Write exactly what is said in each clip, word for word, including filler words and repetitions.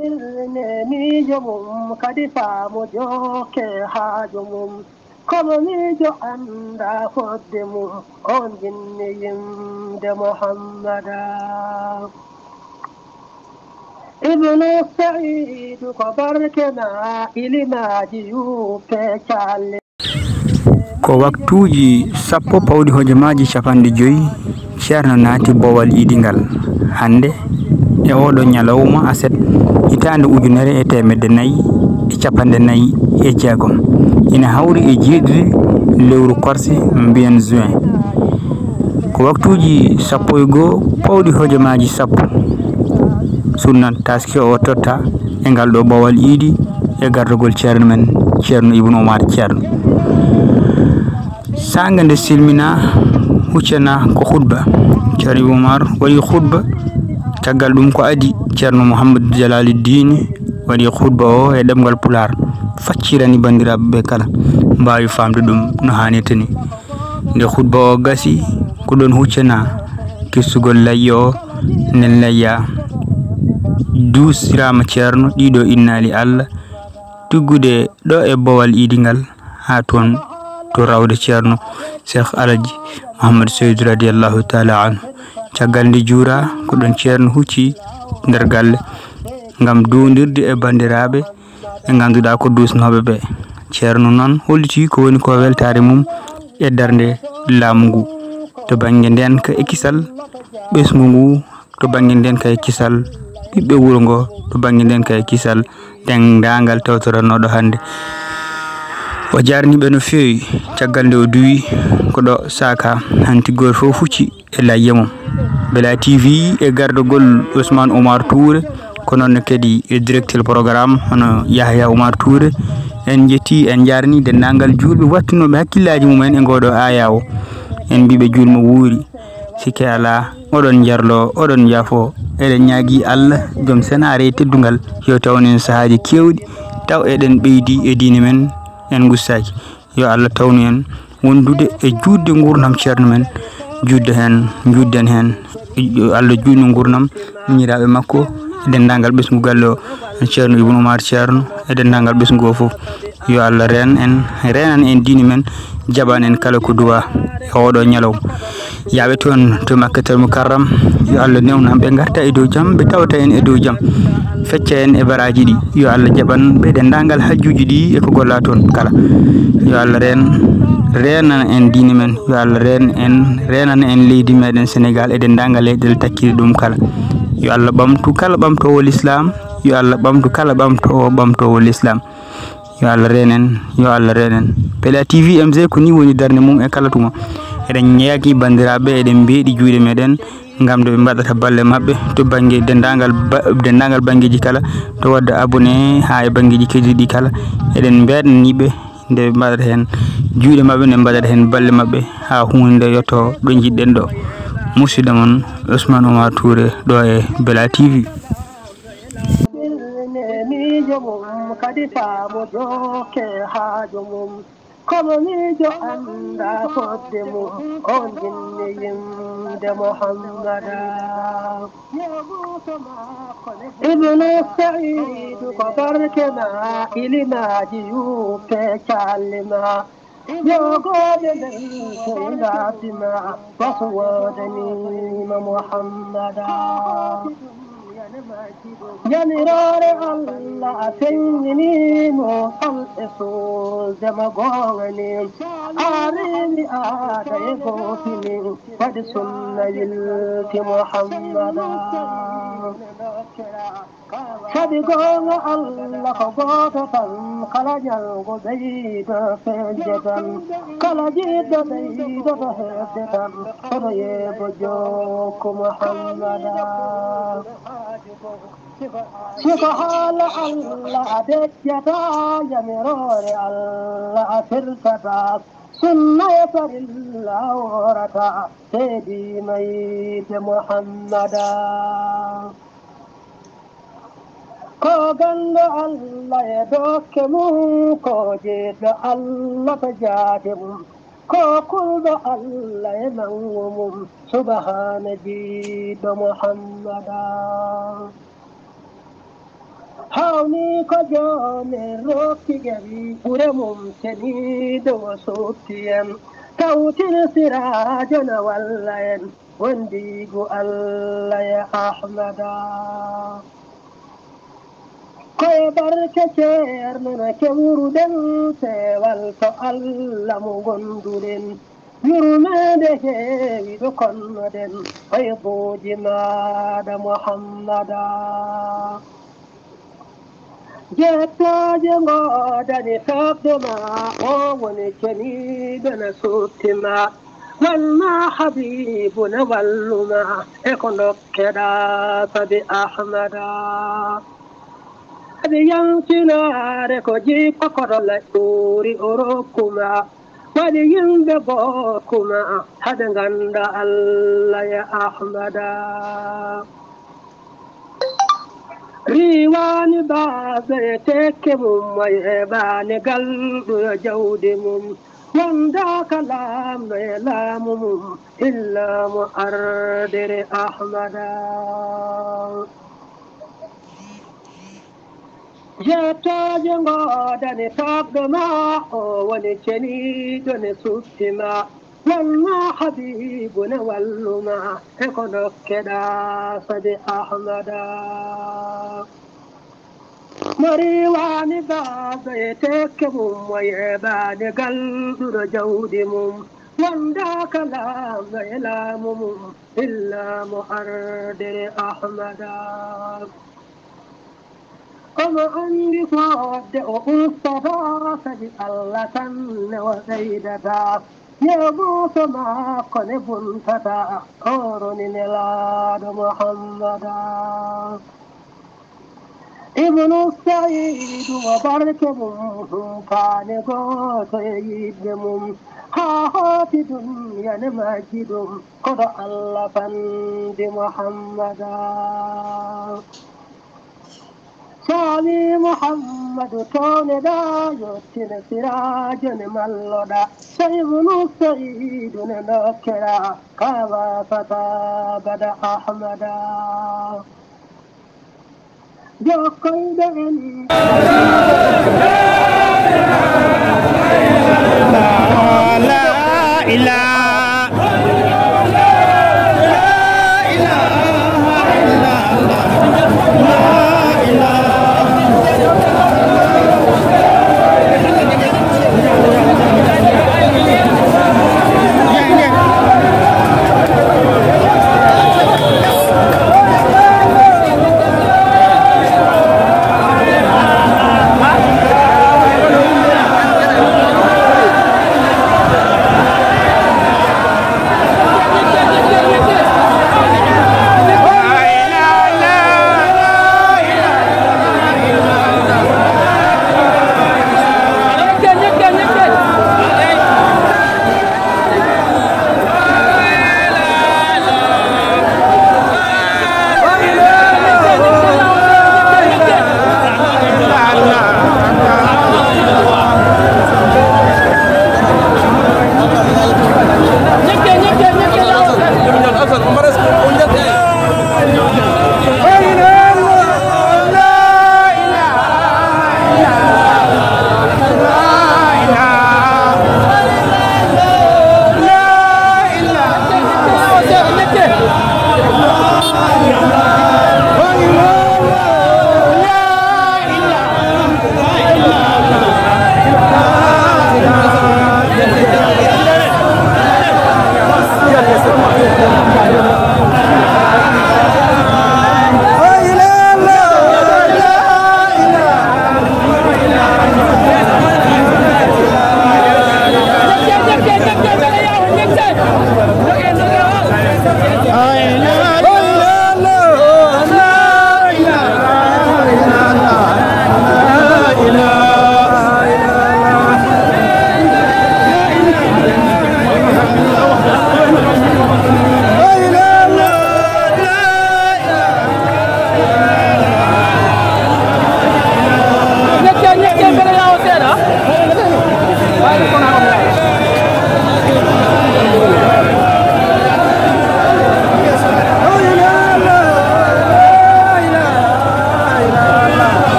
Nemiijo mum kadi faamu jokke haaju mum, kono miijo annda fodde mum, on jinni yimde Muhammada. Ibnu Saidu ko barke ma, ilimaaji yuppe calle. Ko waktuuji sappo pawɗi hojomaaji capanɗe joy, Ceerno naati boowal iidi ngal hannde e ooɗo ñalawma aset, hitaande ujunere e teemedde nayi e capanɗe nayi e jeegom, ina hawri e jeeɗiɗi lewru korse, mbiyen juin. Ko waktuuji sappo e goo pawɗi hojomaaji sappo, sunna taski o totta e ngal ɗo boowal iidi e gardagol ceerno men, Ceerno Ibnu Umar Ceerno. Saanga nde silmina, huccana ko khutba. Ceerno Ibnu Umar waɗi khutba. Caggal ɗum ko adi Ceerno Muhammad Jalaluddin waɗi khutba o e ɗemngal Pulaar, faccirani banndiraaɓe ɓe kala mbaawi faamde ɗum no haanirta ni. Nde khutba o gasi, ko ɗon huccana kistugol layya o, nden layya duusiraama Ceerno ɗiɗo innaali Allah, tuggude ɗo e boowal iidi ngal haa toon to rawde Ceerno Cheikh Alaji Mouhamadou Seydou radiyallahu taala anhu. Caggal nde juura, ko ɗon Ceerno hucci nder galle ngam duwondirde e banndiraaɓe ɓe ngannduɗaa ko duusnooɓe ɓe. Ceerno noon holliti ko woni ko weltaare mum e darnde laamu ngu to bannge ndeenka e kisal ɓesngu ngu, to bannge ndeenka e kisal ɓiɓɓe wuro ngo, to bannge ndeenka e kisal denndaangal tawtoranooɗo hannde. O jaarni ɓe no feewi. Caggal nde o duwi ko ɗo saaka, hanti gooto fof fucci e layya mum. Bela T V e gardagol Ousmane Oumar Touré, ko noon kadi e directeur programme hono Yahya Oumar Touré. En njetti, en njaarni denndaangal juulɓe wattunooɓe hakkillaaji mumen e ngooɗo aayaa o. En mbiiɓe juulmo wuuri. Sikke alaa, oɗon njarlo, oɗon njaafo. Eɗen ñaagii Allah, joom senaare e teddungal, yo tawnu en sahaaji keewɗi, taw eɗen ɓeydi e diine men, en ngustaaki. Yo Allah tawnu en wondude e juutde nguurndam ceerno men, juutde heen, njuutden heen. Yo Allah juutnu nguurndam miñiraaɓe makko, e denndaangal ɓesngu galle o, Ceerno Ibnu Umar Ceerno, e denndaangal ɓesngu o fof. Yo Allah reen en, reenan en diine men, jaɓan en kala ko duwaa e ooɗo ñalawma. Yaaɓe toon to Makkatal Mukarram, yo Allah newnan ɓe ngarta e dow jam, ɓe tawta en e dow jam, fecca en e baraaji ɗi. Yo Allah jaɓan ɓe denndaangal hajjuuji ɗi e ko gollaa toon kala. Yo Allah reen, reenan en diine men, yo Allah reen en, reenan en leydi meɗen Senegaal e denndaangal leyɗeele takkiiɗe ɗum kala. Yo Allah ɓamtu kala ɓamtoowo lislaam, yo Allah ɓamtu kala ɓamtoowo ɓamtoowo lislaam. Yo Allah reen en, yo Allah reen en. Bela T V M Z ko nii woni darnde mum e kala tuma. Eɗen ñaagii banndiraaɓe, eɗen mbeeɗi juuɗe meɗen ngam nde ɓe mbaɗata balle maɓɓe to bannge denndaangal ba-, denndaangal banngeeji kala, to waɗde abonné haa e banngeeji keddiiɗi kala. Eɗen mbeeɗanii ɓe nde ɓe mbaɗata heen juuɗe maɓɓe, nde ɓe mbaɗata heen balle maɓɓe haa huunde nde yottoo ɗo njiɗɗen ɗo. Musidɗo mon Ousmane Oumar Touré ɗo e Bela T V. Miijo mum kadi faamu jokke haaju mum, kono miijo annda fodde mum, on jinni yimde Muhammada. Ibnu Saidu ko barke ma, ilimaaji yuppe calli ma. Yogooɓe ɓen ko ngaasima, wasu woodaniima Muhammada. Yamiroore Allah a feññiniimo, fal e suuldema goongani. A reeni aada e gootini, waɗi sunna yilti Muhammada. Sabi goonga Allah ko gooto tan, kala ñalngu ɓeydo feñde tan, kala jiɗɗo ɓeydoto heɓde tan, hoto yeebo jokku Muhammada. Si ko haala Allah a deƴƴata, yamiroore Allah a firtata, sunna e farilla a woorata, seediima yiide Muhammada. Ko ganndo Allah e dokke mum, ko jeeɗɗo Allah to jaate mum, ko kulɗo Allah e nanngu mum, subhaana jiiɗɗo Muhammada. Hawni ko joomi rokki en ɓure mum ceniiɗo o suutti en, tawtin siraajo na walla en, wondiigu Allah e Ahmada. Ko e barke ceerno no kewruɗen peewal to Allah mo gonduɗen. Yurmeende heewi ɗo konnoɗen fayduuji maaɗa Muhammada. Jettaaje ngoodani fefde ma, o woni ceniiɗo na suutti ma. Wanma Habiibu na wallu ma e ko ndokkeɗa sabi Ahmada. Sabi yaltinaare ko jikko koɗo laƴƴuuri o rokku ma. Waɗi yimɓe bokku ma, haɓe ngannda Allah e Ahmada. Riiwaani baasɗo e tekke mum, mo yeeɓaani galɗo e jawdi mum. Wondaaka laamɗo e laamu mum, illa mo ardere Ahmada. Jettaaje ngoodani tagɗo ma, o woni ceniiɗo ne suutti ma. Wanma Habiibu ne wallu ma, e ko ndokkeɗa sabi Ahmada. Mo riiwaani baasɗo e tekke mum, mo yeeɓaani galɗuɗo jawdi mum. Wondaaka laamɗo e laamu mum, illa mo ardere Ahmada. Omo anndi fodde o ustata, sabi Allah tan ne o ɓeydata. Yeeɓuuso makko ne buntata, o roni nelaaɗo Muhammada. Ibnu Sa'iidu mo barke mum humpaani gooto e yiɗɓe mum, haa hooti dunya ne majji ɗum, koɗo Allah fandi Muhammada. Saawi Muhammadu towneɗa, yottina siraajo ne malloɗa, so Ibnu Sa'iidu ne nokkeɗa, ka wasata bada Ahmada. Jokkoyɗo en. La ilaha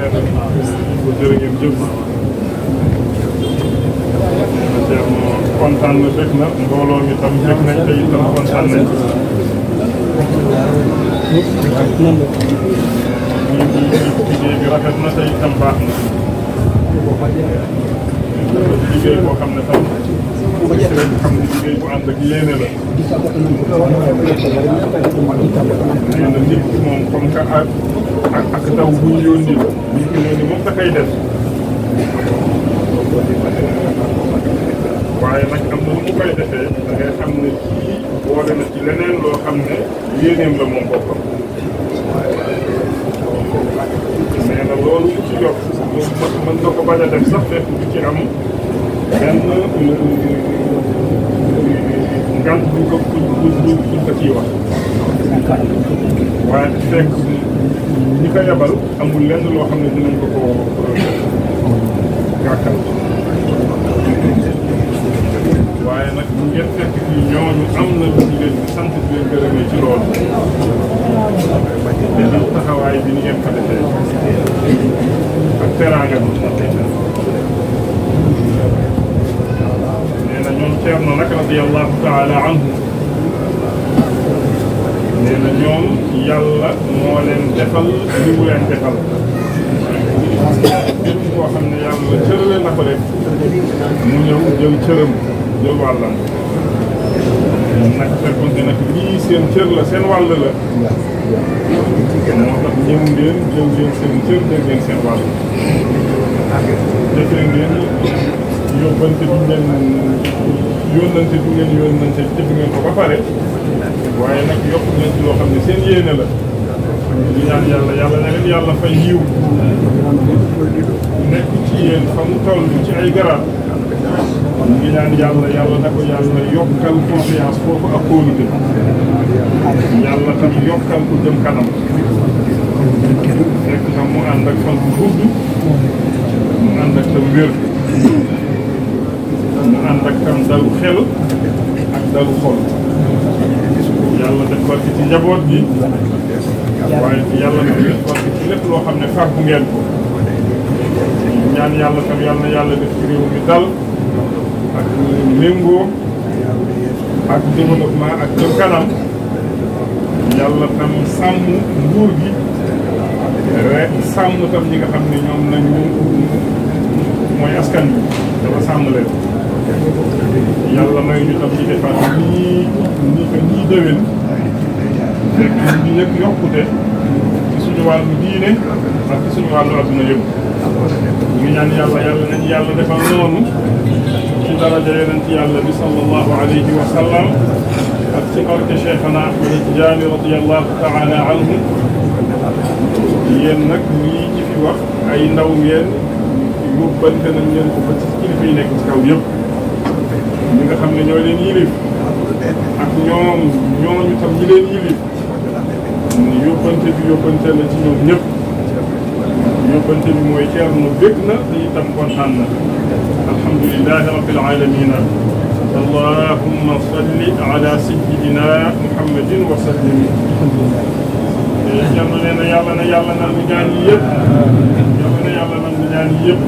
Jërë ngeen jëf. Ceerno kontaan na, bég na, mbooloo mi tam bég nañ, te itam kontaan nañ. Liggéey bi rafet na, te itam baax na. Liggéey boo xam ne tam, xam ne liggéey bu ànd ak yéene la. Nee na nit ki moom, comme que ak, ak, ak ndaw bu ñu yónni la, nit ki nee na moom dafay def. Waaye nag am na nu mu koy defee, da ngay xam ne kii boole na ci leneen loo xam ne yéeneem la moom boppam. Nee na loolu ku ci yokk, mën, mën na ko bañ a def sax, fekk du ci am benn ngant bu ko, bu, bu, bu, bu ko ciy wax. Waaye fekk ñi ko yabal amul lenn loo xam ne dinañ ko ko gàkkal. Waaye nag ngeen fekk fii ñooñu, am na lu ñu leen di sant, di leen gërëmee ci loolu. Te nag taxawaay bi ni ngeen ko defee ak teraanga bi. Nee na ñoom Ceerno nag radiyallahu taala anhu, nee na ñoom Yàlla moo leen defal li mu leen defal. Képp koo xam ne Yàlla cërale na ko rek, mu ñëw jël cëram, jël wàllam. Nag fekkoon ne nag lii seen cër la, seen wàll la. Moo tax ñëw ngeen, jël ngeen seen cër, jël ngeen seen wàll. Defee ngeen yóbbante bi ngeen yónnante, bi ngeen yónnante, def ngeen ko ba pare. Waaye nag yokk ngeen ci loo xam ne seen yéene la. Ñu ñaan Yàlla, Yàlla na leen Yàlla fay yiw. Nekk ci yéen fa mu toll ci ay garaat. Ñu ngi ñaan Yàlla, Yàlla na ko Yàlla yokkal confiance foofu ak kóolute. Yàlla tam yokkal ko jëm kanam. Fekk na mu ànd ak fan bu gudd, mu ànd ak tam wér, mu ànd ak tam dalu xel ak dalu xol. Yàlla def barke ci njaboot gi, waaye Yàlla def barke ci lépp loo xam ne fàggu ngeen ko. Ñaan Yàlla tam, Yàlla na Yàlla def ci réew mi dal ak méngoo ak développement ak jëm kanam. Yàlla tam sàmm nguur gi, rek sàmm tam ñi nga xam ne ñoom nañu mooy askan wi, dafa sàmm leen. Yàlla may ñu tam ñu defaat nii, nii ko nii déwén, fekk ñu ngi yëg yokkute ci suñu wàllu diine ak ci suñu wàllu adduna yëpp. Ñu ngi ñaan Yàlla, Yàlla nañu Yàlla defal noonu ci daraja Yonent Yàlla bi sallallahu alayhi wa sallam ak ci barke Cheikhana Ahmad Tijaani radiyallahu taala anhu. Yéen nag, lii ci fi wax, ay ndaw ngeen, yóbbante nañ leen ko ba ci kilifa yi nekk ci kaw yëpp, ñi nga xam ne ñoo leen yilif, ak ñoom ñooñu tam ñi leen yilif. Yóbbante bi, yóbbante la ci ñoom ñëpp. Yóbbante bi mooy Ceerno bég na te itam kontaan na. Alhamdulillahi rabbil alamina. Allahumma salli ala sayyidina Muhammadin wa sallim. Eh, Ceerno nee na Yàlla na Yàlla nangu ñaan yi yëpp. Yàlla na Yàlla nangu ñaan yi yëpp.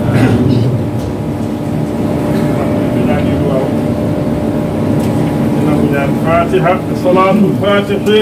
Fatiha, salaatul Fatihi.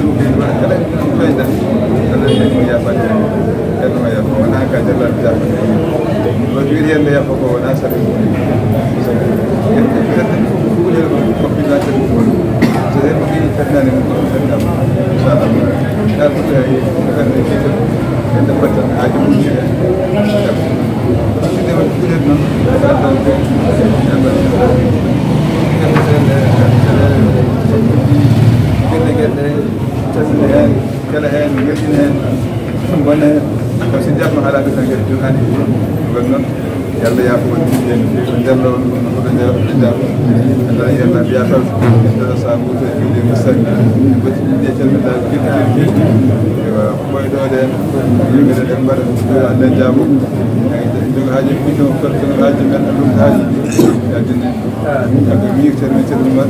ɗum ko waɗa kala en ɗum koye nder. Kala en ɗum yaafani en. Kala ma yaafa. Wona ka jalla yaafani en. Ko wiiri heen nde yaafa ko wona sabi. Sabi. En ɗum fedde ɗum ko kuulel ko ko fina sabi ko. So en ɗum fini fednaani ɗum ko fednaama. Inchallah. Yalla ko tawi fedde fii ko. En ɗum battan haaji mum. Ɗum ɗum ɗum ɗum ɗum. Kala heen, weltin heen, bonna heen. Ko si jarno haala ɓe tan kadi jogaani ɗum. Ɗum noon, Yalla yaafo on ɗum heen. Ko nder ɗo, ɗum ɗo, ɗo nder, ɗo nder. Nder Yalla mbiya tan, nder sa buuto e ɗum ɗo sani. Bati ɗum ɗe calmita, ɗum ɗo. Ewa, koye ɗo ɗen, yimɓe ɗe ɗen mbaɗa, ɗo Allah jaabo. Jogo haaji, jogo haaji men, ɗum haaji. Yaltini. Kamɓe mi yewtere men ceerno Oumar,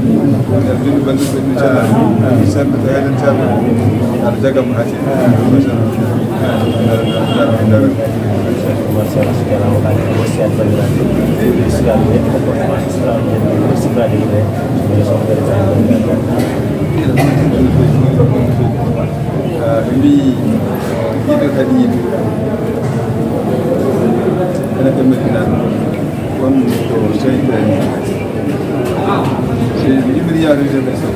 yaltini balɗe ɓe ɗum ceerno. Sembe to heɗen ceerno. Aɗa jagam hati. Ɓe mbi yiɗo kadi yiɗo. Ene ko Medina. Kon ko soyte. Si yimiri yaade de be so.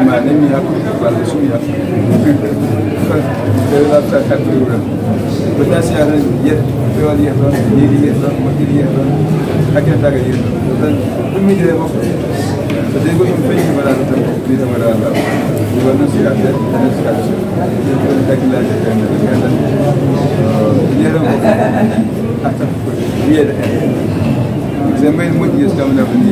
Ma nemi hakku, walla sumi hakku. Ko la sa kaddu. Ko ta si yaade yet, ko wali yet, ni yet, mo yet. Hakka ta ga yet. Ɗum mi de ko. So tawi ko ɗum feeñi, mbaɗa ɗum tan, mbiɗa mbaɗa Allah. Ɗum waɗi noon sukaaɓe, ɗum noon sukaaɓe. Ɗum hakkillaaji e ɓen, ɓe nganndan. Jeeɗon ko arta ko wiyeede heen. So mbayni moƴƴi yeeso kam, nafa ni.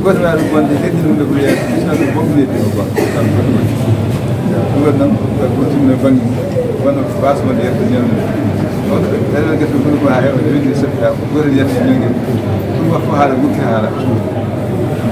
Gooto waawi ɗum bonde, heddi ɗum ɗo ko wiyeede, so ɗum bonde, heddi ɗum ko. Ɗum waɗi noon, ko ɗum tinno bannge, wano baas wonde yetto ñande. Ɗeɗo gese ɗum ko haa heewa, ɓe winndi seppi haa ko gooto yetto ñande. Ɗum wax ko haala, wurti haala.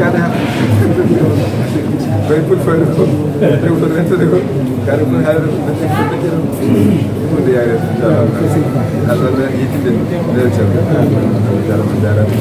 Kaɗa. Koye pulfayde ko. Rewto rentede ko. Kaɗa pul haala ko. Ɗum nde yaare. Allah na yetinde. Nde jam. Jarama, jarama.